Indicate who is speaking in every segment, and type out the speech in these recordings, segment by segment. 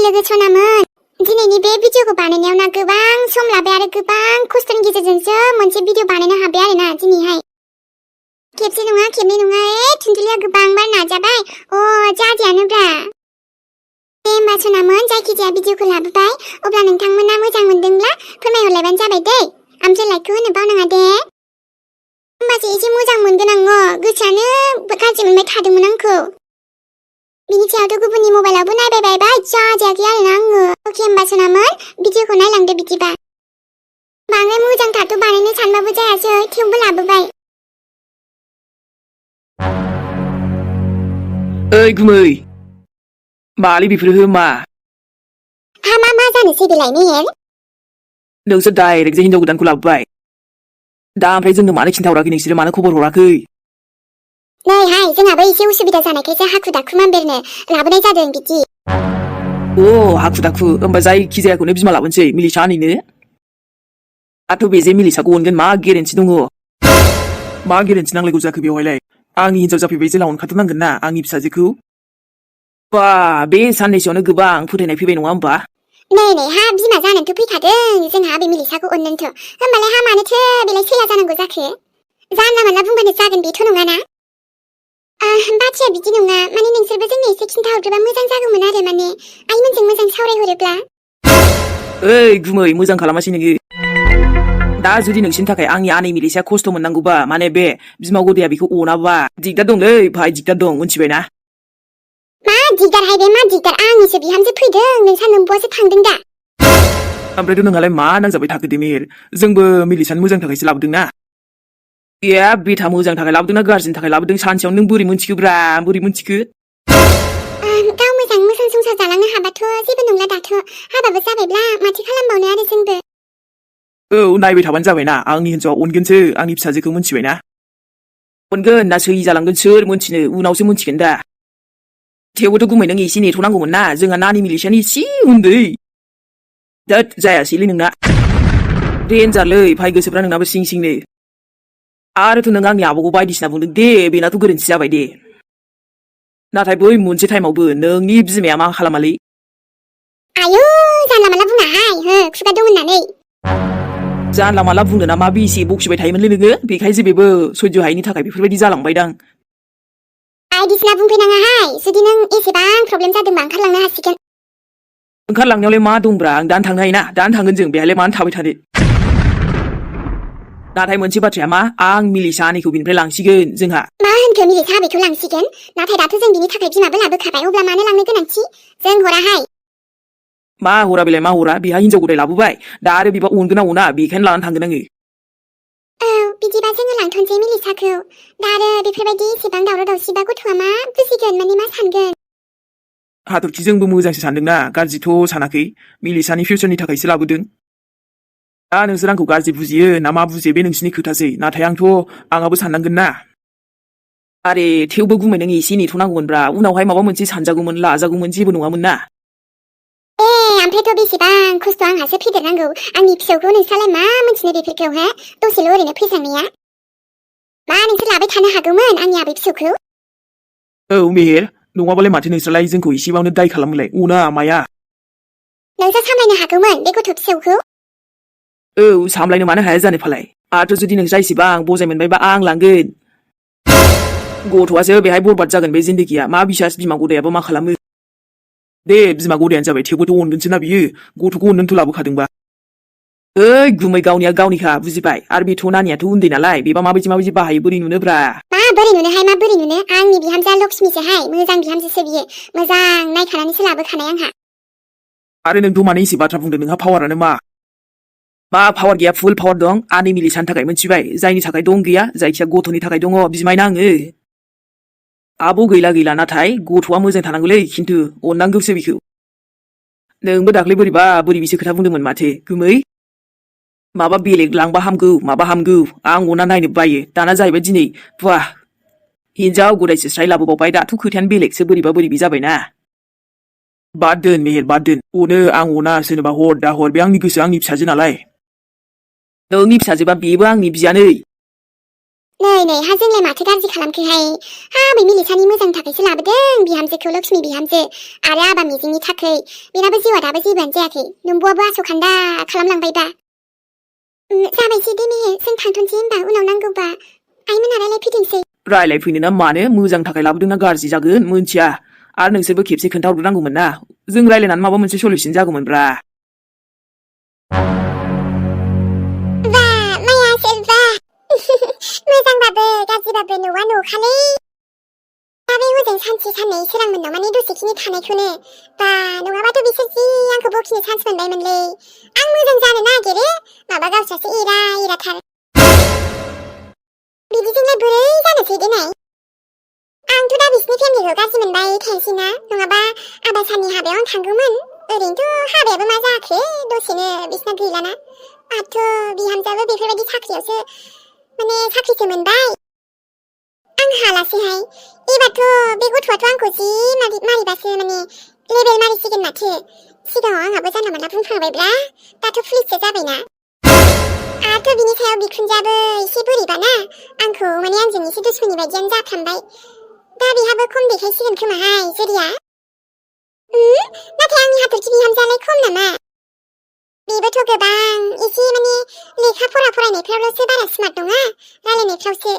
Speaker 1: लोगो सनामोन दिनैनि बे भिडिअखौ बानायनायाव ना गोबां सम लाबाय आरो गोबां खस्थ'नि गेजेरजोंसो मोनसे भिडिअ बानायनो हाबाय आरो ना दिनैहाय खेबसे नङा खेबनै नङा थुनथुलिया गोबां बार नाजाबाय जादियानोब्रा दे होमबा सनामोन जायखिजाया भिडिअखौ लाबोबाय अब्ला नोंथांमोना मोजां मोनदोंब्ला फोरमायहरलायबानो जाबाय दै ओमफ्राय लाइकखौ होनो बावनाङा दे होमबासो एसे मोजां मोनगोन आङो गोसोआनो गाज्रि मोनबाय थादोंमोन आंखौ बिनि सायावथ' गुबुननि मबाइलावबो नायबाय जाजायाखै आरोना आङो अके होमबा सनामोन भिडिअखौ नायलांदो बिदिबा बांद्राय मोजांथारथ' बानायनो सानबाबो जायासै थेवबो लाबोबाय
Speaker 2: ओइ गुमै मालै बेफोरो मा
Speaker 1: मा जानोसै बेलाय मेहेर
Speaker 2: नोंसोर डाइरेक्ट हिनजाव गोदानखौ लाबोबाय दा ओमफ्राय जोंनो मानो खिन्थाहराखै नोंसोरो मानो खबर हराखै
Speaker 1: नैहाय जोंहाबो एसे उसुबिदा जानायखायसो हाखु दाखु मामबेरनो लाबोनाय जादों बिदि
Speaker 2: हाखु दाखु होमबा जायखिजायाखौनो बिमा लाबोनोसै मिलिसा आनैनो दाथ' बे जे मिलिसाखौ अनगोन मा गेरेन्टि दङ मा गेरेन्टि नांलायगौ जाखो बेवहायलाय आंनि हिनजाव जाफैबाय जेला अनखाथारनांगोन ना आंनि फिसाजोखौ बा बे साननैसोआवनो गोबां फोथायनाय फैबाय नङा होमबा
Speaker 1: नै हा बिमा जानोथ' फैखादों जोंहा बे मिलिसाखौ अननोथ' होमबालाय हा मानोथो बेलाय सैला जानांगौ जाखो जानला मानला बुंबानो जागोन बेथ' नङाना बाथ्राया बिदि नङा माने नोंसोरबो जोंनो एसे खिन्थाहरग्रोबा मोजां जागौमोन आरो माने आइमोनजों मोजां सावरायहरोब्ला
Speaker 2: ओइ गुमै मोजां खालामासै नोङो दा जुदि नोंसिनि थाखाय आंनि आनै मिलिसाया खस्थ' मोननांगौबा माने बे बिमा गदाया बेखौ अनाबा दिगदार दंलै भाइ दिगदार दं मिथिबायना
Speaker 1: मा दिगदारहाय बे मा दिगदार आंनिसो बिहामजो फैदों नोंसा नोम्ब'आसो थांदों दा
Speaker 2: ओमफ्रायथ' नोंहालाय मा नांजाबाय थाखो दे मेहेर जोंबो मिलिसानि मोजांनि थाखायसो लाबोदोंना बेथा मोजांनि थाखाय लाबोदोंना गाज्रिनि थाखाय लाबोदों सानसेयाव नों बोरै मोनथिखोब्रा बोरै मोनथिखो
Speaker 1: गाव मोजां संसार जालांनो हाबाथ' जेबो नंला दाथ' हाबाबो जाबायब्ला माथो खालामबावनो आरो जोंबो
Speaker 2: नायबाय थाबानो जाबायना आंनि हिनजावा अनगोनसो आंनि फिसाजोखौ मिथिबायना अनगोन ना सै जालांगोन सोर मोनथिनो उनावसो मोनथिगोन दा थेवबोथ' गुमै नों एसे नेथ'नांगौमोन ना जोंहा नानि मिलिसानि एसे उन्दै दोद जायासैलै नोंना देनजारलै भाइ गोसोफ्रा नोंनाबो सिं सिंनो आरोथ' नों आंनि आब'खौ बायदिसिना बुंदों दे बेनाथ' गोरोन्थि जाबाय दे नाथाय बै मोनसे टाइमावबो नोंनि बिमाया मा खालामालै
Speaker 1: आयौ जानला मानला बुंनाहाय खुगा दं होननानै
Speaker 2: जानला माला बुंनो ना मा बेसे बखिबाय थायोमोनलै नोङो बेखायसो बेबो सैज्य हायैनि थाखाय बेफोरबायदि जालांबायदां
Speaker 1: बायदिसिना बुंफैनाङाहाय जुदि नों एसेबां प्रब्लेम जादोंबा ओंखारलांनो हासिगोन
Speaker 2: ओंखारलांनायावलाय मा दंब्रा आं दानो थांनो हायोना दानो थांगोन जों बेहायलाय मानो थाबाय थानो नाथाय मोनसे बाथ्राया मा आं मिलिसा आनैखौ बिनिफ्राय लांसिगोन जोंहा
Speaker 1: मा होनखो मिलिसा आबैखौ लांसिगोन नाथाय दाथ' जों बिनि थाखाय बिमाबो लाबोखाबाय अब्ला मानो लांनो गोनांथि जों हराहाय
Speaker 2: मा हरा बेलाय मा हरा बेहा हिनजाव गदाय लाबोबाय दा आरो बिबा अनगोन ना अना बेखायनो लानानै थांगोन आङो
Speaker 1: बिदिबा जोङो लांथ'नोसै मिलिसाखौ दा आरो बेफोरबायदि एसेबां दावराव दावसिबा गथ'आ मा बुजिगोन माने मा सानगोन
Speaker 2: हाथरखिजोंबो मोजांसो सानदोंना गाज्रिथ' सानाखै मिलिसानि फिउचारनि थाखायसो लाबोदों दा नोंसोर आंखौ गाज्रि बुजियो ना मा बुजियो बे नोंसिनि खोथासै नाथाय आंहाबो साननांगोन ना आरे थेवबो गुमै नों एसे नेथ'नांगौमोनब्रा उनावहाय माबा मोनसे सानजागौमोन लाजागौमोन जेबो नङामोन ना
Speaker 1: ओमफ्रायथ' बेसेबां खस्थ' आंहासो फेदेरनांगौ आंनि फिसौखौ नोंस्रालाय मा मोनथिनो बेफोरखौ दसेल' ओरैनो फैसांनाया मा नोंसोर लाबाय थानो हागौमोन आंनि आबै फिसौखौ
Speaker 2: मेहेर नङाबालाय माथो नोंस्रालाय जोंखौ एसेबावनो दाय खालामोलाय अना माया
Speaker 1: नोंसोर सामलायनो हागौमोन बे गथ' फिसौखौ
Speaker 2: सामलायनो मानो हाया जानो फालाय आरो जुदि नोंस्रा एसेबां बजाय मोनबायबा आं लांगोन गथ'आसो बेहाय बरबाद जागोन बे जिन्दगिया मा बिसास बिमा गदायाबो मा खालामो दे बिमा गदायानो जाबाय थेवबोथ' अनगोनसो ना बियो गथ'खौ अननोथ' लाबोखादोंबा गुमै गावनिया गावनिखा बुजिबाय आरो बेथ' नानियाथ' उन्दै नालाय बेबा माबायदि बाहायो बोरै नुनोब्रा
Speaker 1: मा बोरै नुनोहाय मा बोरै नुनो आंनि बिहामजोआ लक्ष्मीसोहाय मोजां बिहामजोसो बियो मोजां नायखानानैसो लाबोखानाय आंहा
Speaker 2: आरो नोंथ' माने एसे बाथ्रा बुंदों नोंहा पावारानो मा पावार गैया फुल पावार दं आंनि मिलिसानि थाखाय मोनथिबाय जायनि थाखाय दं गैया जायखिया गथ'नि थाखाय दङ बिमायना आङो आब' गैला नाथाय गथ'आ मोजां थानांगौलै खिन्थु अननांगौसो बिखौ नोंबो दाख्लै बोरै बिसो खोथा बुंदोंमोन माथो गुमै माबा बेलेग लांबा हामगौ माबा हामगौ आं अनना नायनो बायो दाना जाहैबाय दिनै बुवा हिनजाव गदायसो स्राय लाबोबावबाय दाथ' खोथायानो बेलेगसो बोरैबा जाबायना बाद दोन मेहेर बाद दोन अनो आं अना सोरनोबा हर दा हर बे आंनि गोसो आंनि फिसाजो नालाय नोंनि फिसाजोबा बेबो आंनि बियानै
Speaker 1: नै हाजोंलाय माथो गाज्रि खालामखोहाय बै मिलिसानि मोजांनि थाखायसो लाबोदों बिहामजोखौ लक्ष्मी बिहामजो आरो आबा मिजिंनि थाखै बेनाबो जिउआ दाबो जेबोआनो जायाखै नोंबुआबो आस'खान्दा खालामलांबायबा जाबायसै दे मेहे जों थांथ'नोसै होनबा उनाव नांगौबा आइमोना रायलायफैथोंसै
Speaker 2: रायलायफैनो ना मानो मोजां थाखाय लाबोदों ना गाज्रि जागोन मोनथिया आरो नोंसोरबो खेबसे खोन्थाहरग्रोनांगौमोन ना जों रायलायनानै माबा मोनसे सल्युसन जागौमोनब्रा
Speaker 1: माया सोरबा मोजांबाबो गाज्रिबाबो न'आ न'खालै दा बे हजों सानसे साननै सोरां मोननाव माने दसेखिनि थानायखौनो बा नङाबाथ' बिसोर जि आंखौ बखिनो चान्स मोनबायमोनलै आं मोजां जानो नागिरो माबा गावस्रासो एराथार बिदिजोंलाय बोरै जानोसै देनाय आंथ' दा बिसिनि फेमिलिखौ गाज्रि मोनबाय थायासैना नङाबा आबासानि हाबायाव आं थांगौमोन ओरैनोथ' हाबायाबो मा जाखो दसेनो बिसिना गैलाना आंथ' बिहामजोआबो बेफोरबायदि साख्रियावसो माने साख्रिसो मोनबाय आं हालासैहाय एबारथ' बे गथ'आथ' आंखौ जि मारिबासो माने लेबेल मारिसिगोन माथो सिगाङाव आंहाबो जानला मोनला बुंफ्रांबायब्रा दाथ' पुलिससो जाबायना आरोथ' बिनि सायाव बिखुनजोआबो एसे बोरैबाना आंखौ माने आंजों एसे दुश्मनि बायदियानो जाफ्रामबाय दा बेहाबो खम देखायसिगोन खोमाहाय जेरिया नाथाय आंनि हाथरखि बिहामजोआलाय खम नामा बेबोथ' गोबां एसे माने लेखा फरायनायफ्रावल'सो बारा स्मार्ट नङा रायलायनायफ्रावसो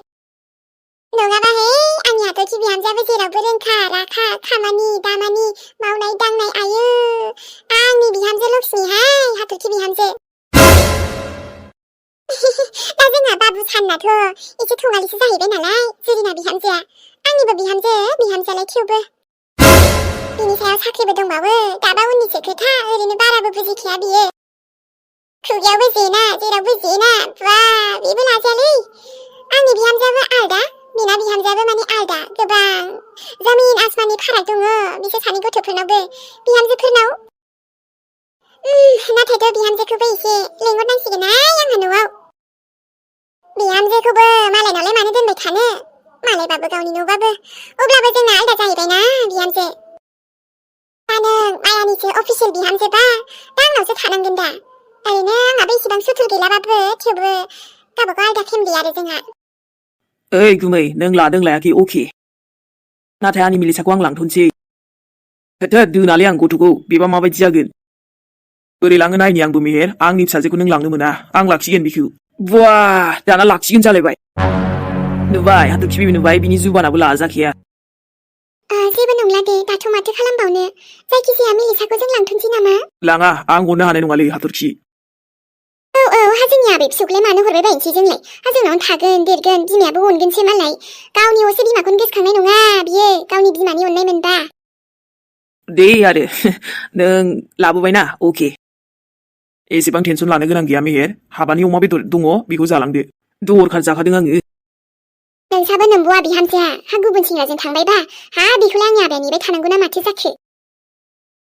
Speaker 1: नङाबाहाय आंनि हाथरखि बिहामजोआबो जेरावबो रोंखा राखा खामानि दामानि मावनाय दांनाय आयो आंनि बिहामजो लक्ष्मीहाय हाथरखि बिहामजो दा जोंहा बाबु साननाथ' एसे थंगालिसो जाहैबाय नालाय जेरिना बिहामजोआ आंनिबो बिहामजोआलाय थेवबो बिनि सायाव साख्रिबो दंबावो दाबा उननिसो खोथा ओरैनो बाराबो बुजिखाया बियो खुगायावबो जेना जेरावबो जेना बा बेबो लाजायालै आंनि बिहामजोआबो आलदा बेना बिहामजोआबो माने आलदा गोबां जमिन आसमाननि फाराग दङ बिसोर सानै गथ'फोरनावबो बिहामजोफोरनाव नाथायथ' बिहामजोखौबो एसे लेंहरनांसिगोनहाय आंहा न'आव बिहामजोखौबो मालायनावलाय मानो दोनबाय थानो मालायबाबो गावनि न'बाबो अब्लाबो जोंना आलदा जाहैबायना बिहामजो दा नों मायानिसो अफिसियेल बिहामजोबा दा आंनावसो थानांगोन दा ओरैनो आंहाबो इसेबां सुथुर गैलाबाबो थेवबो गावबागाव आलदा फेमिलि आरो जोंहा
Speaker 2: ओइ गुमै नों लादों लायाखै अके नाथाय आंनि मिलिसाखौ आं लांथ'नोसै थोद दोनालै आं गथ'खौ बेबा माबायदि जागोन बोरै लाङो नायनि आंबो मेहेर आंनि फिसाजोखौ नों लांनो मोना आं लाखिगोन बिखौ बुवा दाना लाखिगोन जालायबाय नुबाय हाथरखि बिबि नुबाय बिनि जुबानाबो लाजाखाया
Speaker 1: जेबो नंला दे दाथ' माथो खालामबावनो जायखिजाया मिलिसाखौ जों लांथ'नोसै नामा
Speaker 2: लाङा आं हरनो हानाय नङालै हाथरखि
Speaker 1: हा जोंनि आबै फिसौखौलाय मानो हरबाय बायनोसै जोंलाय हा जोंनावनो थागोन देरगोन बिमायाबो अनगोनसो मालाय गावनि असे बिमाखौनो गोसोखांनाय नङा बियो गावनि बिमानि अननाय मोनबा
Speaker 2: दे आरो नों लाबोबायना अके एसेबां टेनसन लानो गोनां गैया मेहेर हाबानि अमा बेदर दङ बेखौ जालांदो दरखार जाखादों आङो
Speaker 1: नोंसाबो नोंबुआ बिहामजोआ हा गुबुन सेंग्राजों थांबायबा हा बेखौलाय आंनि आबाया नेबाय थानांगौ ना माथो जाखो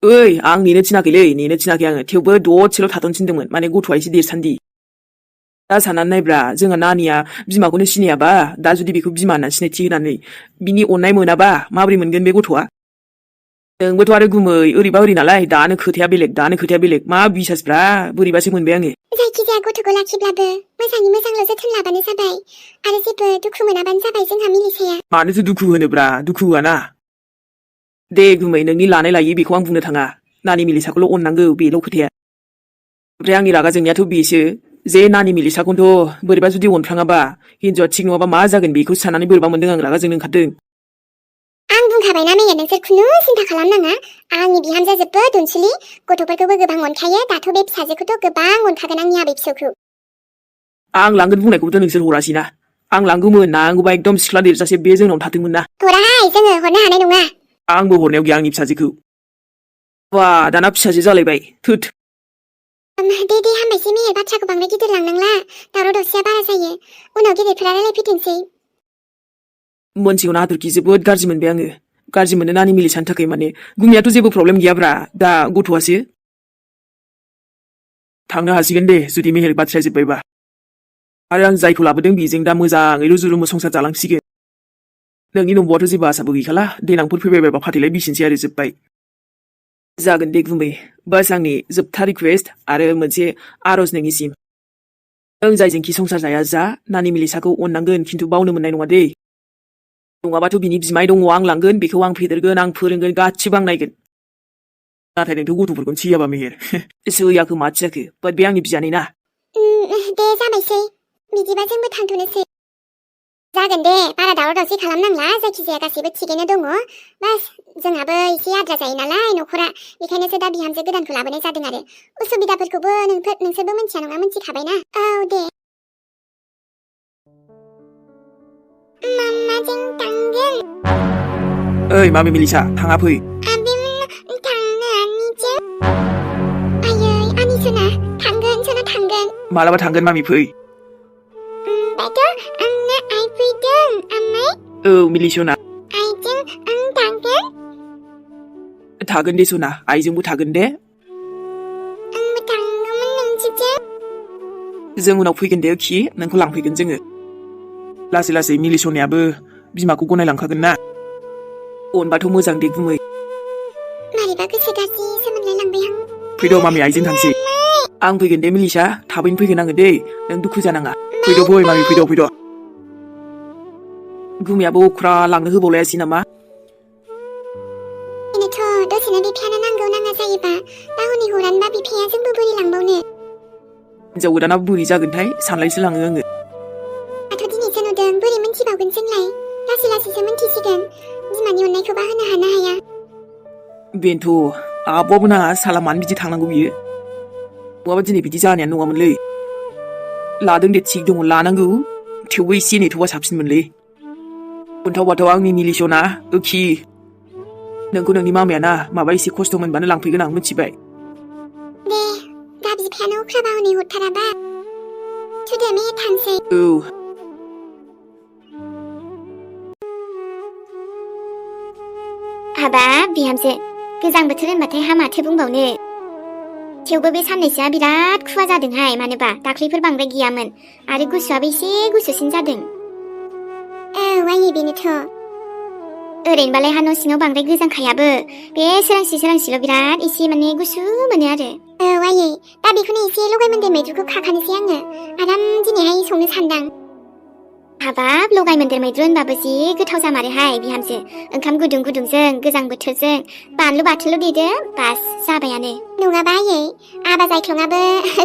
Speaker 2: ओइ आं नेनो थिनाखैलै नेनो थिनाखै आङो थेवबो दसेल' थाथ'नो थिनदोंमोन माने गथ'आ एसे देरसान्दि दा साननानै नायब्रा जोंहा नानिया बिमाखौनो सिनायाबा दा जुदि बेखौ बिमा होनना सिनायथि होनानै बिनि अननाय मोनाबा माबोरै मोनगोन बे गथ'आ नोंबोथ' आरो गुमै ओरैबा ओरै नालाय दानो खोथाया बेलेग मा बिसासब्रा बोरैबासो मोनबाय आङो
Speaker 1: जायखिजाया गथ'खौ लाखिब्लाबो मोजाङै मोजांल' जोथोन लाबानो जाबाय आरो जेबो दुखु मोनाबानो जाबाय जोंहा मिलिसाया
Speaker 2: मानोथो दुखु होनोब्रा दुखु होआना दे गुमै नोंनि लानाय लायै बेखौ आं बुंनो थाङा नानि मिलिसाखौल' अननांगौ बेल' खोथाया ओमफ्राय आंनि रागा जोंनायाथ' बेसो जे नानि मिलिसाखौनोथ' बोरैबा जुदि अनफ्लाङाबा हिन्जावआ थिग नङाबा मा जागोन बेखौ साननानै बोरैबा मोनदों आं रागा जोंनो ओंखारदों
Speaker 1: आं बुंखाबायना मेये नोंसोर खुनु सिन्था खालामनाङा आंनि बिहामजोआ जोबोद अनसुलि गथ'फोरखौबो गोबां अनखायो दाथ' बे फिसाजोखौथ' गोबां अनखागोन आंनि आबै फिसौखौ
Speaker 2: आं लांगोन बुंनायखौबोथ' नोंसोर हरासैना आं लांगौमोन नांगौबा एकदम सिख्ला देरजासे बे जोंनाव थाथोंमोन ना
Speaker 1: हराहाय जोङो हरनो हानाय नङा
Speaker 2: आंबो हरनायाव गैया आंनि फिसाजोखौ बा दाना फिसाजो जालायबाय थोद
Speaker 1: दे हामबायसै मेये बाथ्राखौ बांद्राय गिदिर लांनांला दावराव दावसिया बारा जायो उनाव गिदिरफोरा रायलायफैथोंसै
Speaker 2: मोनसेखौनो हाथरखि जोबोद गाज्रि मोनबाय आङो गाज्रि मोनो नानि मिलिसानि थाखाय माने गुमियाथ' जेबो प्रब्लेम गैयाब्रा दा गथ'आसो थांनो हासिगोन दे जुदि मेहेर बाथ्राया जोब्बायबा आरो आं जायखौ लाबोदों बेजों दा मोजाङै रुजु रुमु संसार जालांसिगोन नोंनि नंबौआथ' जेबो आसाबो गैखाला देनांफोर फैबायबायबा फाथैलाय बिसिनसै आरो जोब्बाय जागोन दे गुमै बास आंनि जोबथा रिकुवेस्ट आरो मोनसे आर'ज नोंनिसिम जायजोंखि संसार जाया जा नानि मिलिसाखौ अननांगोन खिन्थु बावनो मोननाय नङा दे नङाबाथ' बिनि बिमाय दङ आं लांगोन बेखौ आं फेदेरगोन आं फोरोंगोन गासिबो आं नायगोन नाथाय नोंथ' गथ'फोरखौनो सैयाबा मेहेर सैयाखो माथो जाखो बाट बे आंनि बियानै ना
Speaker 1: दे जाबायसै बिदिबा जोंबो थांथ'नोसै जागोन दे बारा दावराव दावसि खालामनांला जायखिजाया गासैबो थिगैनो दङ बास जोंहाबो एसे आद्रा जायो नालाय न'खरा बेखायनोसो दा बिहामजो गोदानखौ लाबोनाय जादों आरो उसुबिदाफोरखौबो नोंसोरबो मिन्थिया नङा मिन्थिखाबायना औ दे मामाजों थांगोन
Speaker 2: ओइ मामि मिलिसा थाङा फै
Speaker 1: थांनो आनिजों आयै आनि सना थांगोन
Speaker 2: मालाबा थांगोन मामि फै
Speaker 1: बाथ' आंनो आइ फैदों आमाय
Speaker 2: औ मिलिसना
Speaker 1: आइजों आं
Speaker 2: थागोन दे सना आइजोंबो थागोन दे
Speaker 1: आंबो थांगौमोन नोंसोरजों
Speaker 2: जों उनाव फैगोन दे खि नोंखौ लांफैगोन जोङो लासै लासै मिलिसनायाबो बिमाखौ गनायलांखागोन ना अनबाथ' मोजां दे गुमै
Speaker 1: मारैबा गोसो गाज्रिसो मोनलायलांबाय आं
Speaker 2: फैद' मामि आइजों थांसै आं फैगोन दे मिलिसा थाबैनो फैगोन आङो दे नों दुखु जानाङा फैद' फै मामि फैद' गुमैयाबो अख्रा लांनो होबावलायासै नामा
Speaker 1: बेनोथ' दसेनो बिफायानो नांगौ नाङा जायोबा दा हनै हरानोबा बिफाया जोंबो बोरै लांबावनो
Speaker 2: हिनजाव गोदाना बोरै जागोनथाय सानलायसो लाङो आङो
Speaker 1: दाथ' दिनैसो नुदों बोरै मोनथिबावगोन जोंलाय लासै लासैसो मोनथिसिगोन बिमानि अननायखौबा होनो हाना हाया
Speaker 2: बेनोथ' आब'आबो नाङा साला मानो बिदि थांनांगौ बियो नङाबा दिनै बिदि जानायानो नङामोनलै लादों दे थिग दङ लानांगौ थेवबो एसे नेथ'बा साबसिनमोनलै खोन्थावबाथ' आंनि मिलिसना ओखि नोंखौ नोंनि मामाया ना माबा एसे खस्थ' मोनबानो लांफैगोन आं मिथिबाय
Speaker 1: दे दा बिफायानो अख्राबा हनै हरथाराबा थुदोमे थांसै
Speaker 2: औ
Speaker 1: हाबाब बिहामजो गोजां बोथोर होनबाथाय हामाथो बुंबावनो थेवबो बे साननैसोआ बिराद खुवा जादोंहाय मानोबा दाख्लैफोर बांद्राय गैयामोन आरो गुसुआबो एसे गुसुसिन जादों औ आयै बेनोथ' ओरैनोबालाय हा न' सिङाव बांद्राय गोजांखायाबो बे सोरांसिल' बिराद एसे माने गुसु मोनो आरो औ आयै दा बेखौनो एसे लगायमोन्देर मैद्रुखौ खाखानोसै आङो आराम दिनैहाय संनो सानदां हाबाब लगायमोन्देर मैद्रु होनबाबो जि गोथाव जामारोहाय बिहामजो ओंखाम गुदुं गुदुंजों गोजां बोथोरजों बानलु बाथोनल' देदो बास जाबायानो नङाबा आयै आबा जायख्लङाबो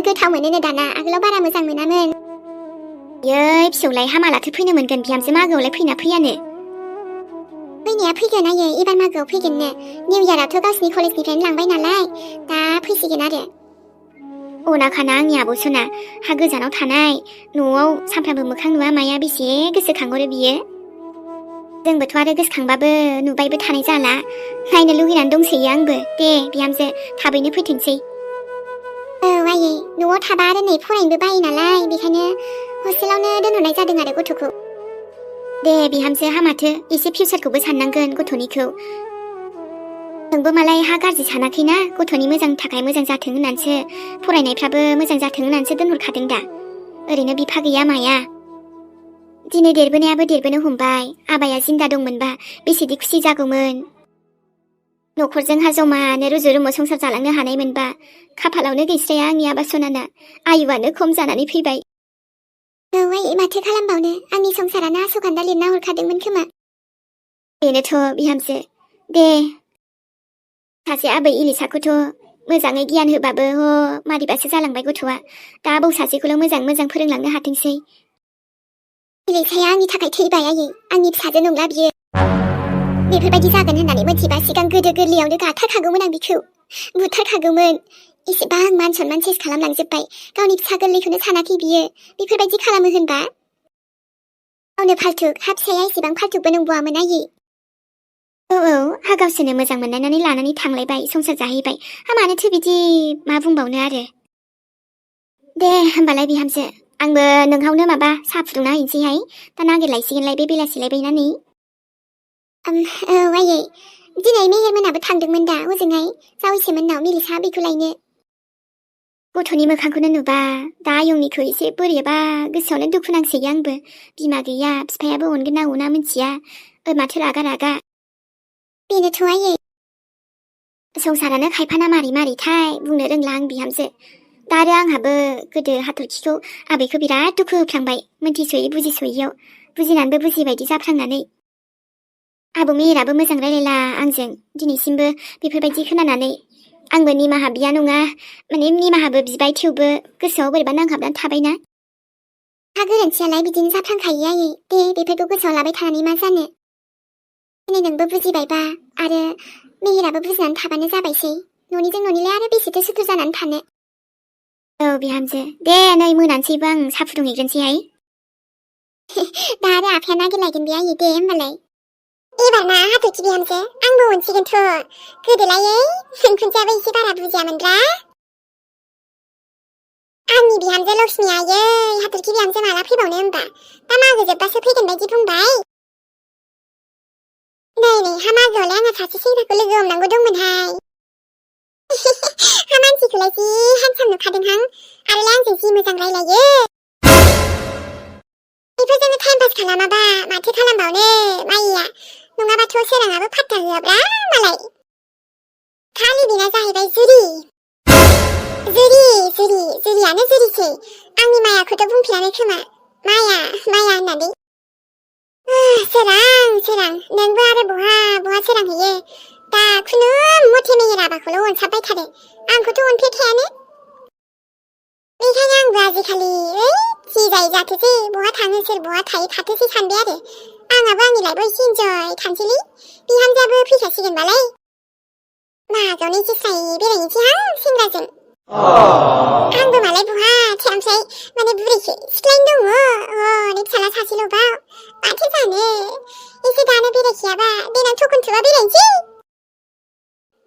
Speaker 1: गोथाव मोनोनो दाना आगोलाव बारा मोजां मोनामोन यै फिसौलाय हामालाथो फैनो मोनगोन बिहामजो मागोआवलाय फैना फैयानो फैनाया फैगोन आयै एबार मागोआव फैगोननो निउ इयारावथ' गावसिनि कलेजनिफ्रायनो लांबाय नालाय दा फैसिगोन आरो अनाखाना आंनि आब'सना हा गोजानाव थानाय न'आव सानफ्रामबो मोखां नुवा माया बेसे गोसोखांहरो बियो जोंबोथ' आरो गोसोखांबाबो नुबायबो थानाय जाला नायनो लुगैनानै दंसोयो आंबो दे बिहामजो थाबैनो फैथोंसै औ आयै न'आव थाबा आरो नै फरायनोबो बायो नालाय बेखायनो हस्टेलावनो दोनहरनाय जादों आरो गथ'खौ दे बिहामजो हामाथो एसे फिउचारखौबो साननांगोन गथ'निखौ नोंबो मालाय हा गाज्रि सानाखैना गथ'नि मोजांनि थाखाय मोजां जाथों होननानैसो फरायनायफ्राबो मोजां जाथों होननानैसो दोनहरखादों दा ओरैनो बिफा गैया माया दिनै देरबोनायाबो देरबोनो हमबाय आबाया जिंदा दंमोनबा बेसेदि खुसि जागौमोन न'खरजोंहा जमानो रुजु रुमु संसार जालांनो हानाय मोनबा खाफालावनो गैस्राया आंनि आबा सनाना आयुआनो खम जानानै फैबाय औ आयै माथो खालामबावनो आंनि संसारानो आस'खान्दा लिरना हरखादोंमोन खोमा बेनोथ' बिहामजो दे सासे आबै इलिसाखौथ' मोजाङै गियान होबाबो मारैबासो जालांबाय गथ'आ दा आबौ सासेखौल' मोजां फोरोंलांनो हाथोंसै इलिसाया आंनि थाखाय थैबाय आयै आंनि फिसाजो नंला बियो बेफोरबायदि जागोन होननानै मिथिबा सिगां गोदो गोरलैयावनो गाथारखागौमोन आं बिखौ बुथारखागौमोन एसेबां मान सनमान सेस खालामलांजोब्बाय गावनि फिसा गोरलैखौनो सानाखै बियो बेफोरबायदि खालामो होनबा गावनो फाल्थुक हा फिसाया एसेबां फाल्थुकबो नंबावामोन आयै औ हा गावसोरनो मोजां मोननानै लानानै थांलायबाय संसार जाहैबाय हा मानोथो बिदि मा बुंबावनो आरो दे होमबालाय बिहामजो आंबो नोंहावनो माबा साहा फुदुंना हैनोसैहाय दा नागिरलायसिगोनलाय बे बेलासिलायबायनानै औ आयै दिनै मेहेरमोनाबो थांदोंमोन दा हजोंहाय जावैसोमोननाव मिलिसा बेखौ लायनो गथ'नि मोखांखौनो नुबा दा आयंनिखौ एसे बोरैबा गोसोआवनो दुखु नांसोयो आंबो बिमा गैया बिफायाबो अनगोन ना अना मिथिया माथो रागा बेनोथ' आयै संसारानो खायफाना मारैथाय बुंनो रोंला आं बिहामजो दा आरो आंहाबो गोदो हाथरखिखौ आबैखौ बिराद दुखु होफ्लांबाय मोनथिस'यै बुजिस'यैयाव बुजिनानैबो बुजिबायदि जाफ्लांनानै आबौ मेहेराबो मोजां रायलायला आंजों दिनैसिमबो बेफोरबायदि खोनानानै आंबो निमाहा बिया नङा माने निमाहाबो बिबाय थेवबो गोसोआव बोरैबा नांहाबनानै थाबायना हा गोरोन्थियालाय बिदिनो जाफ्लांखायो आयै दे बेफोरखौ गोसोआव लाबाय थानानै मा जानो दिनै नोंबो बुजिबायबा आरो मेहेराबो बुजिनानै थाबानो जाबायसै न'निजों न'निलाय आरो बेसेथो सुथुर जानानै थानो औ बिहामजो दे नै मोनानोसैबो आं साहा फुदुंहैग्रोनोसैहाय दा आरो आफाया नागिरलायगोन बे आयै दे होमबालाय एबार ना हाथरखि बिहामजो आंबो अनसिगोनथ' गोदोलायै नोंखुनजोआबो एसे बारा बुजियामोनब्रा आंनि बिहामजो लक्ष्मी आयै हाथरखि बिहामजो माला फैबावनो होमबा दा मागो जोब्बासो फैगोन बायदि बुंबाय नै हा मागोआवलाय आंहा सासे सेंग्राखौ लोगो हमनांगौ दंमोनहाय हा मानसिखौलाय जि हेन्डसाम नुखादोंहां आरोलाय आंजों जि मोजां रायलायो बेफोरजोंनो टाइम पास खालामाबा माथो खालामबावनो माइया नङाबाथ' सोराङाबो फात्ता होआब्रा मालाय खालि बेना जाहैबाय जुरियानो जुरिसै आंनि मायाखौथ' बुंफेरानो खोमा माया होननानै सोरां नोंबो आरो बहा सोरां हैयो दा खुनु मथे मेहेराबाखौल' अनसाबबाय थादो आंखौथ' अनफेरखायानो बेखायनो आंबो आजिखालि जि जायो जाथोसै बहा थाङो सोर बहा थायो थाथोसै सानबाय आरो आंहाबो आंनि लाइफआव एसे इन्जय खालामसैलै बिहामजोआबो फैखासिगोनबालाय मागोआवनो एसे स्राय बेरायहैनोसैहां सेंग्राजों आंबो मालाय बहा ओमफ्राय माने बुरैसो सिख्लायनो दङ फिसाला सासेल'बाव माथो जानो एसे दानो बेरायखायाबा देनां थखनथुबा बेरायनोसै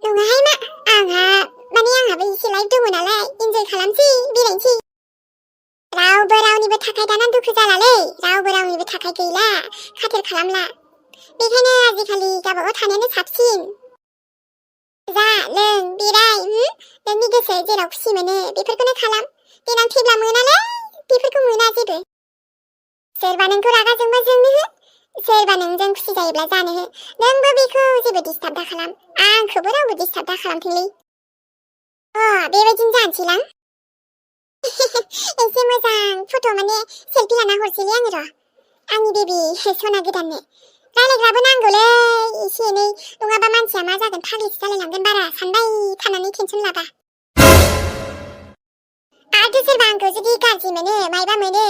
Speaker 1: नङाहाय मा आंहाबो एसे लाइफ दङ नालाय इन्जय खालामसै बेरायनोसै रावबो रावनिबो थाखाय दाना दुखु जालालै रावबो रावनिबो थाखाय गैला खाथिर खालामला बेखायनो आजिखालि गावबागाव थानायानो साबसिन जा लों बेराय नोंनि गोसो जेराव खुसि मोनो बेफोरखौनो खालाम देनां थैब्ला मोनालै बेफोरखौ मोना जेबो सोरबा नोंखौ रागा जोंबा जोंनो हो सोरबा नोंजों खुसि जायोब्ला जानो हो नोंबो बेखौ जेबो डिस्टार्ब दा खालाम आंखौबो रावबो डिस्टार्ब दा खालामथोंलै बेबायदिनो जानोसैलां एसे मोजां फट' माने सेल्फि लाना हरसैलै आङो र' आंनि बेबि सना गोदाननो रायलायग्राबो नांगौलै एसे एनै नङाबा मानसिया मा जागोन फाग्लिसो जालायलांगोन बारा सानबाय थानानै टेनसन लाबा आरो सोरबा आंखौ जुदि गाज्रि मोनो मायबा मोनो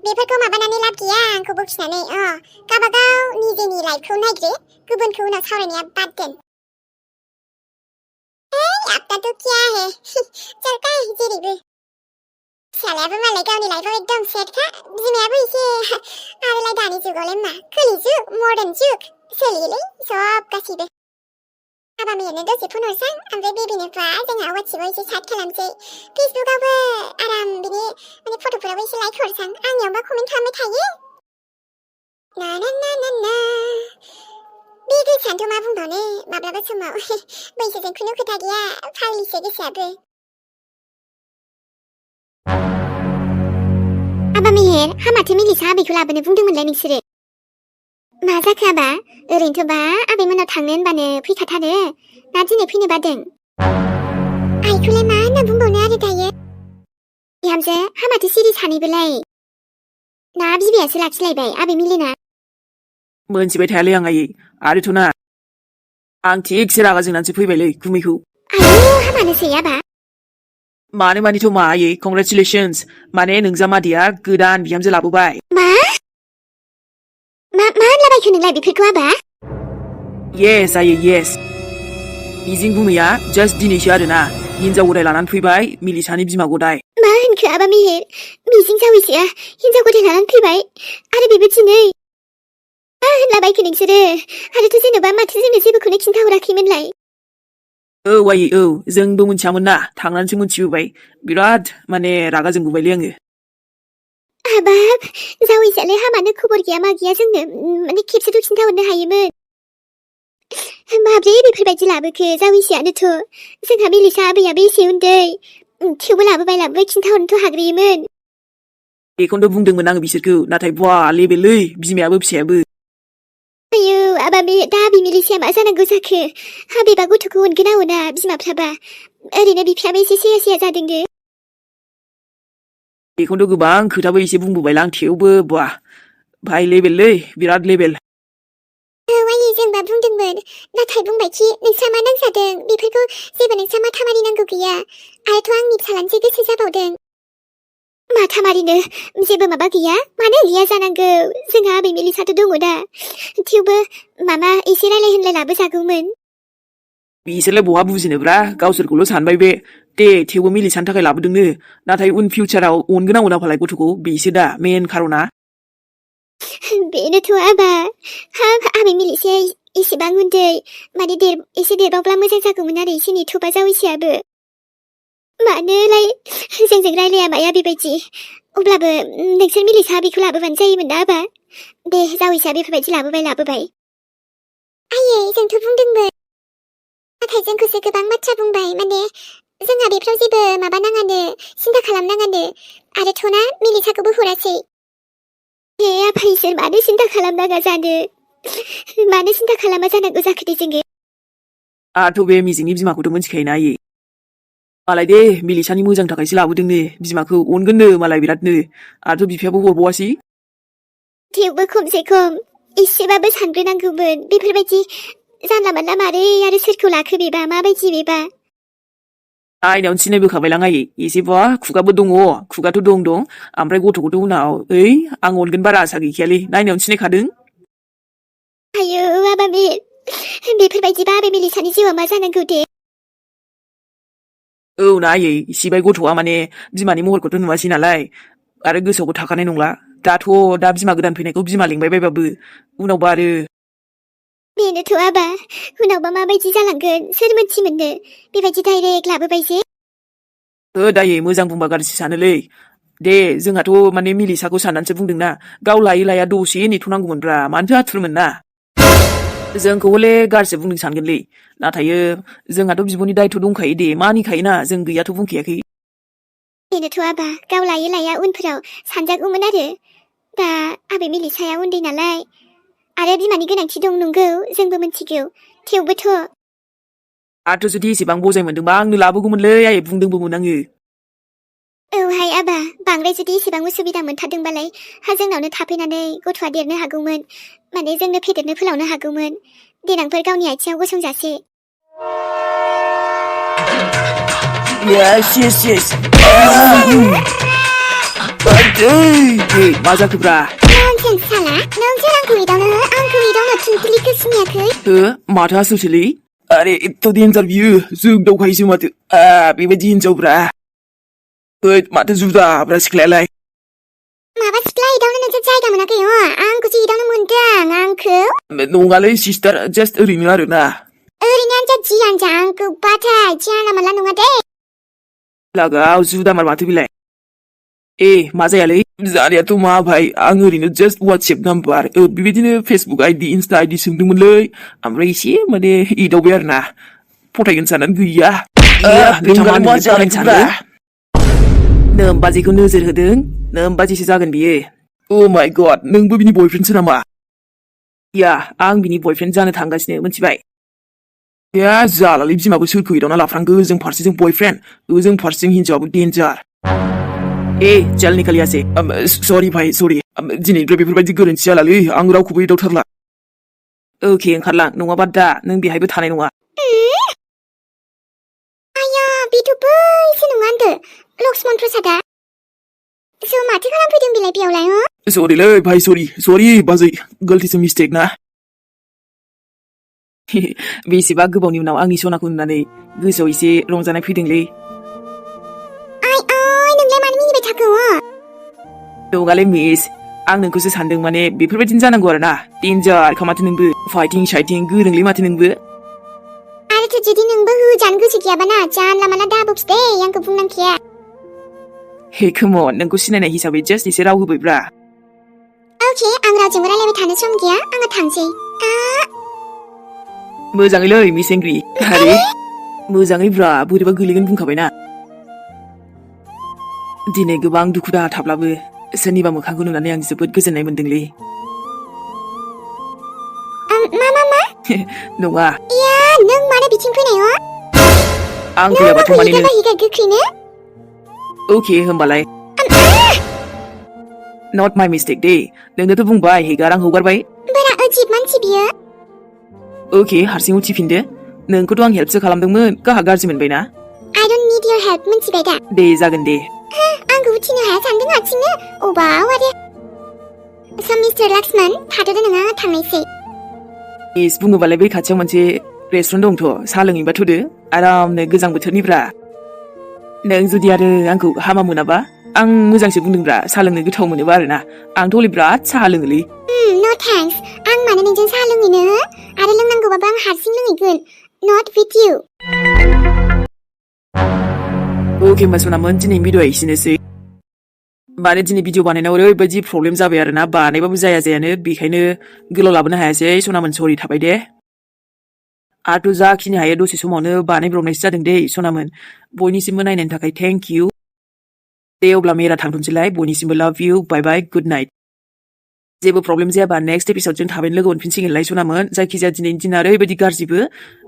Speaker 1: बेफोरखौ माबानानै लाब गैया आंखौ बखिनानै गावबागाव निजेनि लाइफखौ नायग्रो गुबुनखौ उनाव सावरायनाया बाद दोन आपका तो क्या है चलता है जेरैबो फिसालायाबो मालाय गावनि लाइफआव एकदम सेटखा बिमायाबो एसे आरोलाय दानि जुगावलाय मा खोलि जुग मर्डान जुग सोलियोलै सब गासिबो हाबा मेहेरनो दसे फन हरसां ओमफ्राय बेबिनोबा जोंहा वाट्सएपआव एसे चेट खालामसै फेसबुकआवबो आराम बिनि माने फट'फोरावबो एसे लाइक हरसां आंनियावबा कमेन्ट खालामबाय थायो ना बे गोसोआनोथ' मा बुंबावनो माब्लाबा समाव बैसोजों खुनु खोथा गैया फाग्लिसो गोसोआबो आबा मेहेर हामाथो मिलिसा आबैखौ लाबोनो बुंदोंमोनलाय नोंसोरो मा जाखो आबा ओरैनोथ'बा आबैमोनाव थांनो होनबानो फैखाथारो ना दिनै फैनो बादों आइखौलाय मा होनना बुंबावनो आरो दायो बिहामजो हामाथो सिरि सानैबोलाय ना बिबैयासो लाखिलायबाय आबै मिलिना
Speaker 2: मोनथिबाय थायालै आं आयै आरोथ' ना आं थिगसे रागा जोंनानैसो फैबायलै गुमैखौ
Speaker 1: आयौ हामानोसै आबा
Speaker 2: मानिथ' मा आयै कंग्रेचुलेसन्स माने नोंजामादैया गोदान बिहामजो लाबोबाय
Speaker 1: मा होनलाबायखो नोंलाय बेफोरखौ आबा
Speaker 2: येस आयै येस मिजिं गुमैया जास्ट दिनैसो आरोना हिनजाव गदाय लानानै फैबाय मिलिसानि बिमा गदाय
Speaker 1: मा होनखो आबा मेहेर मिजिं जावैसोआ हिनजाव गदाय लानानै फैबाय आरो बेबो दिनै मा होनलाबायखो नोंसोरो आरोथ' जेन'बा माथो जोंनो जेबोखौनो खिन्थाहराखैमोनलाय
Speaker 2: औ आयै औ जोंबो मोनथियामोन ना थांनानैसो मोनथिबोबाय बिराद माने रागा जोंबोबायलै आङो
Speaker 1: हाबाब जावैसोआलाय हामानो खबर गैया मा गैया जोंनो माने खेबसेथ' खिन्थाहरनो हायोमोन माब्रै बेफोरबायदि लाबोखो जावैसोआनोथ' जोंहा मिलिसा आबैयाबो एसे उन्दै थेवबो लाबोबाय खिन्थाहरनोथ' हाग्रोयोमोन
Speaker 2: बेखौनोथ' बुंदोंमोन आङो बिसोरखौ नाथाय बुवा लेबेलै बिमायाबो फिसायाबो
Speaker 1: आयौ आबाबि दा बि मिलिसाया मा जानांगौ जाखो हाबिबा गथ'खौ अनगोना अना बिमाफ्राबा ओरैनो बिफायाबो एसे सेया जादोंनो
Speaker 2: बेखौनोथ' गोबां खोथाबो एसे बुंबोबायलां थेवबो बा भाइ लेभेललै बिराद लेभेल
Speaker 1: आयै जोंबा बुंदोंमोन नाथाय बुंबायखि नोंस्रा मा नांजादों बेफोरखौ जेबो नोंस्रा माथा मारिनांगौ गैया आरोथ' आंनि फिसालानिसो गोसो जाबावदों माथा मारिनो जेबो माबा गैया मानो गैया जानांगौ जोंहा आबै मिलिसाथ' दङ दा थेवबो मामा एसे रायलाय होनलाय लाबोजागौमोन
Speaker 2: बिसोरलाय बहा बुजिनोब्रा गावसोरखौल' सानबाय बे दे थेवबो मिलिसानि थाखाय लाबोदोंनो नाथाय उन फिउचाराव अनगोना अनाफालाय गथ'खौ बेसो दा मेन खार'ना
Speaker 1: बेनोथ' आबा आबै मिलिसाया एसेबां उन्दै माने एसे देरबावब्ला मोजां जागौमोन आरो एसे नेथ'बा जावैसोआबो मानोलाय जोंजों रायलाया माया बेबायदि अब्लाबो नोंसोर मिलिसा बेखौ लाबोबानो जायोमोन ना आबा दे जावैसोआ बेफोरबायदि लाबोबाय आयै जोंथ' बुंदोंमोन नाथाय जोंखौसो गोबां बाथ्रा बुंबाय माने जोंहा बेफ्राव जेबो माबा नाङानो सिन्था खालामनाङानो आरोथ' ना मिलिसाखौबो हरासै हे आफा इसोर मानो सिन्था खालामनाङा जानो मानो सिन्था खालामा जानांगौ जाखो दे जोङो
Speaker 2: आंथ' बे मिजिंनि बिमाखौथ' मिथिखायोना आयै मालाय दे मिलिसानि मोजांनि थाखायसो लाबोदोंनो बिमाखौ अनगोननो मालाय बिरादनो आरोथ' बिफायाबो हरबावासै
Speaker 1: थेवबो खमसे खम एसेबाबो सानग्रोनांगौमोन बेफोरबायदि जानला मानला मारै आरो सोरखौ लाखो बेबा माबायदि बेबा
Speaker 2: आइनावनो सिनायबोखाबायलां आयै एसेबा खुगाबो दङ खुगाथ' दं ओमफ्राय गथ'खौथ' उनाव आं अनगोन बारा आसा गैखायालै नायनायावनो सिनायखादों
Speaker 1: आयौ आबा बेफोरबायदिबा आबै मिलिसानि जिउआ मा जानांगौ दे
Speaker 2: औ ना आयै सिबाय गथ'आ माने बिमानि महरखौथ' नुवासै नालाय आरो गोसोआवबो थाखानाय नंला दा बिमा गोदान फैनायखौ बिमा लिंबाय बायबाबो उनावबा आरो
Speaker 1: बेनोथ' आबा उनावबा माबायदि जालांगोन सोर मोनथिमोननो बेबायदि डाइरेक्ट लाबोबाय जे
Speaker 2: दायै मोजां बुंबा गाज्रि सानोलै दे जोंहाथ' माने मिलिसाखौ साननानैसो बुंदोंना गाव लाया दसे नेथ'नांगौमोनब्रा मानोथो आथुरमोन ना जोंखौ हले गाज्रि बुंनो सानगोनलै नाथाय जोंहाथ' बिब'नि दायथ' दंखायो दे मानिखायोना जों गैयाथ' बुंखायाखै
Speaker 1: बेनोथ' आबा गाव लाया उनफोराव सानजागौमोन आरो दा आबै मिलिसाया उन्दै नालाय आरो बिमानि गोनांथि दं नंगौ जोंबो मिथिगौ थेवबोथ'
Speaker 2: आंथ' जुदि एसेबां बजाय मोनदोंबा आंनो लाबोगौमोनलै आयै बुंदोंबोमोन आङो
Speaker 1: औहाय आबा बांद्राय जुदि एसेबां उसुबिदा मोनथारदोंबालाय जोंनावनो थाफैनानै गथ'आ देरनो हागौमोन माने जोंनो फेदेरनो फोलावनो हागौमोन देनांफोर गावनि आथिङाव गसंजासे
Speaker 2: yes मा जाखोब्रा
Speaker 1: नों साला नोंसो आंखौ एदावनो थिंख्लिखौ सिनायाखै
Speaker 2: माथो आसलसोलै आरे एथ' देन्जार बियो जों दावखायोसो माथो बेबायदि हिनजावब्रा माथो जुदाब्रा सिख्लायालाय
Speaker 1: माबा सिख्ला एदावनो नोंसोर जायगा मोनाखै आंखौसो एदावनो मोनदों आंखौ
Speaker 2: नङालै सिस्टार जास्ट ओरैनो आरोना
Speaker 1: ओरैनो आनजा आंखौ बाथाय जानला मानला नङा दे
Speaker 2: लागाव जुदामार माथो बिलाय मा जायालै जानायाथ' मा भाई आं ओरैनो जास्ट वाट्सएप नाम्बार बेबायदिनो फेसबुक आइडि इन्स्टा आइडि सोंदोंमोनलै ओमफ्राय एसे माने एदावबाय आरो ना फथायगोन साननानै गैया नोमबाजिखौ नोजोर होदों नोमबाजिसो जागोन बियो माय गड नोंबो बिनि बयफ्रेन्डसो नामा आं बिनि बयफ्रेन्ड जानो थांगासिनो मिथिबाय जालालै बिमाखौ सोरखौ एदावना लाफ्रांगो ओजों फारसेजों बयफ्रेन्ड ओजों फारसेजों हिनजावाबो डेन्जार चल निकल यहाँ से सॉरी भाई सॉरी दिनैनिफ्राय बेफोरबायदि गोरोन्थि जालालै आं रावखौबो एदावथारला ओके ओंखारलां नङाबा दा नों बेहायबो थानाय नङा
Speaker 1: आया बेथ' बैसो नङा होनदो लक्ष्मन प्रसादा माथो खालामफैदों बेलाय बेयावलाय
Speaker 2: सरिलै भाई सरि बाजै गलतिसो मिस्टेक ना बेसेबा गोबावनि उनाव आंनि सनाखौ नुनानै गोसोआव एसे रंजानाय फैदोंलै
Speaker 1: नोंलाय मानो मिनिबाय थाखो
Speaker 2: नङालै मिस आं नोंखौसो सानदों माने बेफोरबायदिनो जानांगौ आरो ना डेन्जारखा माथो नोंबो फाइटिं साइटिं गोरोंलै माथो नोंबो
Speaker 1: आरोथ' जुदि नोंबो होजानो गोसो गैयाबा ना जानला मानला दाबोखि दे आंखौ बुंनांखाया
Speaker 2: कमन नोंखौ सिनायनाय हिसाबै जास्ट एसे राव होबायब्रा
Speaker 1: अके आं रावजोंबो रायलायबाय थानो सम गैया आङो थांसै
Speaker 2: मोजाङैलै मिस एंग्रि आरे मोजाङै ब्रा बोरैबा गोलैगोन बुंखाबायना दिनै गोबां दुखु दाहा थाब्लाबो सोरनिबा मोखांखौ नुनानै आं जोबोद गोजोननाय मोनदोंलै नङा
Speaker 1: या नों मानो बिथिं फैनाय
Speaker 2: आं
Speaker 1: नों
Speaker 2: फैयाबाथ'
Speaker 1: माखौ
Speaker 2: माने
Speaker 1: हिगार
Speaker 2: नों
Speaker 1: बाहिगार गोख्रैनो
Speaker 2: अके होमबालाय नट माइ मिस्टेक दे नोंनोथ' बुंबाय हेगार आं हगारबाय
Speaker 1: बारा अजिब मानसि बियो
Speaker 2: अके हारसिं उथिफिनदो नोंखौथ' आं हेल्पसो खालामदोंमोन गाहा गाज्रि मोनबायना
Speaker 1: I don't need your help मिन्थिबाय दा
Speaker 2: दे जागोन दे
Speaker 1: आंखौ उथिनो हाया सानदों हारसिंनो अबाव आरो मिस्टार लाक्समन थाथ'दो नोङा थांनायसै
Speaker 2: इस बुङोबालाय बै खाथियाव मोनसे रेस्टुरेन्ट दंथ' साहा लोंहैबा थ'दो आरामनो गोजां बोथोरनिब्रा नों जुदि आरो आंखौ हामा मोनाबा आं मोजांसो बुंदोंब्रा साहा लोंनो गोथाव मोनोबा आरोना आंथ' हले बिराद साहा लोङोलै
Speaker 1: नो थेंक्स आं मानो नोंजों साहा लोंहैनो आरो लोंनांगौबाबो आं हारसिं लोंहैगोन नट विथ इउ
Speaker 2: अके होमबा सनामोन दिनै भिडिअ'आ एसेनोसै माने दिनै भिडिअ बानायनायाव ओरैबायदि प्रब्लेम जाबाय आरोना बानायबाबो जायानो बेखायनो गोलाव लाबोनो हायासै सनामोन सरि थाबाय दे आरो जाखिनि हायो दसे समावनो बानायब्रबनायसो जादों दे सनामोन बयनिसिमबो नायनायनि थाखाय थेंक इउ दे अब्ला मेरा थांथ'नोसैलाय बयनिसिमबो लाभ इउ बाय बाय गुड नाइट जेबो प्रब्लेम जायाबा नेक्स्ट एपिसडजों थाबैनो लोगो मोनफिनसिगोनलाय सनामोन जायखिजाया दिनैनि दिना ओरैबायदि गाज्रिबो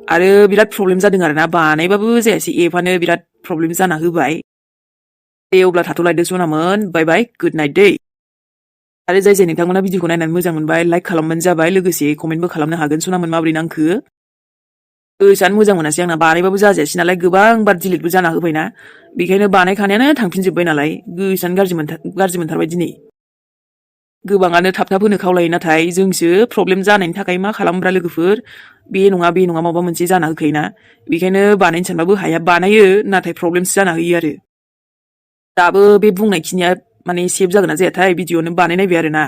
Speaker 2: आरो बिराद प्रब्लेम जादों आरोना बानायबाबो जायासै एपआनो बिराद प्रब्लेम जाना होबाय दे अब्ला थाथ'लायदो सनामोन बाय बाय गुड नाइट दे आरो जाय जाय नोंथांमोना भिडिअखौ नायनानै मोजां मोनबाय लाइक खालामबानो जाबाय लोगोसे कमेन्टबो खालामनो हागोन सनामोन माबोरै नांखो गोसोआनो मोजां मोनासै आंना बानायबाबो जाजायासै नालाय गोबां बार डिलिटबो जाना होबायना बेखायनो बानायखानायानो थांफिनजोब्बाय नालाय गोसोआनो गाज्रि मोनथारबाय दिनै गोबाङानो थाब थाब होनो खावलायो नाथाय जोंसो प्रब्लेम जानायनि थाखाय मा खालामब्रा लोगोफोर बे नङा माबा मोनसे जाना होखायोना बेखायनो बानायनो सानबाबो हाया बानायो नाथाय प्रब्लेमसो जाना होयो आरो दाबो बे बुंनायखिनिया माने सेभ जागोन ना जायाथाय भिडिअ'नो बानायनायबाय आरोना